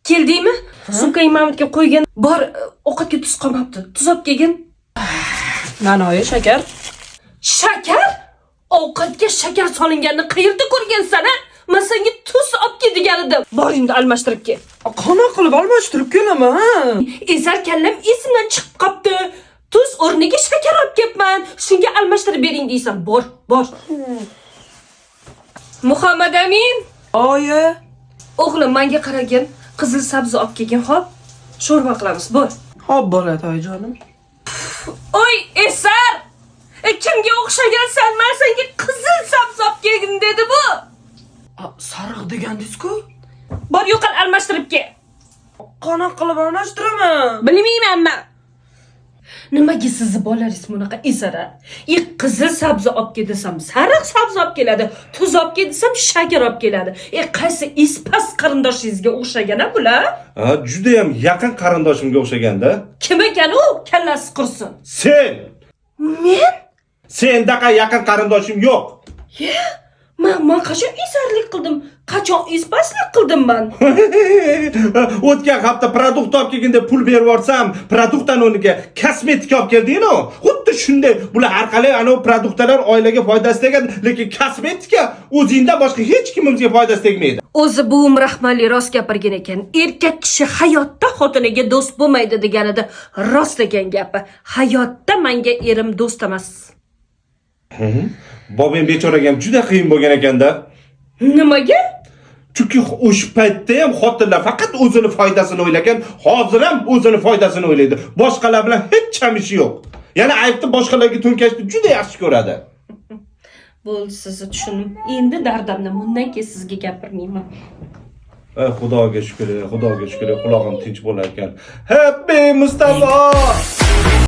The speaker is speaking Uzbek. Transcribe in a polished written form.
Keldingmi? Sumkangni Mamatga qo'ygan. Bor, ovqatga tuz qolmabdi. Tuz olib kelgin. Nanoyi, shakar. Shakar? Ovqatga shakar solinganini qayerda ko'rgansan, a? Men senga tuz olib kel degan edim. Bor, endi almashtirib kel. Qanaqa qilib almashtirib kelaman? Esar kallam esimdan chiqib qopti. Tuz o'rniga shakar olib kelibman. Shunga almashtirib bering deysan. Bor, bor. Muhammad Amin, Oyi. O'g'lim, menga qaragin. Qizil sabzi olib kelgin, xo'p? Sho'rva qilamiz, bor. Hop, bo'ladi, oyijonim. Oy, Esar! Kimga o'xshagansan? Men senga qizil sabzi olib kelgin dedi bu. Sariq degandingiz-ku. Bor, yo'qol, almashtirib kel. Qanaqa qilib almashtiraman? Bilmayman man. Nimaga sizni bolalaringiz bunaqa esara? Qizil sabzi olib kel desam, sariq sabzi olib keladi. Tuz olib kel desam, shakar olib keladi. Qaysi ispas qarindoshingizga o'xshagan a bular? Ha, judayam yaqin qarindoshimga o'xshaganda. Kim ekan u? Kallasi qursin. Sen! Men? Sendaqa yaqin qarindoshim yo'q. Ye, man qachon esarlik qildim? Qachon ispaslik qildim man? O'tgan hafta продукт olib kelgin deb pul berib yuborsam, продукт dan o'rniga kosmetika olib kelding-ku. Xuddi shunday bular har qalay anavi продукт lar oilaga foydasi tegadi, lekin kosmetika o'zingdan boshqa hech kimimizga foydasi tegmaydi. O'zi buvim rahmatli rost gapirgan ekan. Erkak kishi hayotda xotiniga do'st bo'lmaydi deganida rost ekan gapi. Hayotda menga erim do'st emas. Bobong bechoraga ham juda qiyin bo'lgan ekanda. Nimaga? Chunki o'sha paytda ham xotinlar faqat o'zini foydasini o'ylagan, hozir ham o'zini foydasini o'ylaydi. Boshqalar bilan hech ham ishi yo'q. Yana aybni boshqalarga to'nkashni juda yaxshi ko'radi. Bo'ldi, sizni tushundim. Endi dardimni bundan keyin sizga gapirmayman. Ey, Xudoga shukr, Xudoga shukr, qulog'im tinch bo'lar ekan. Happy Mustafa!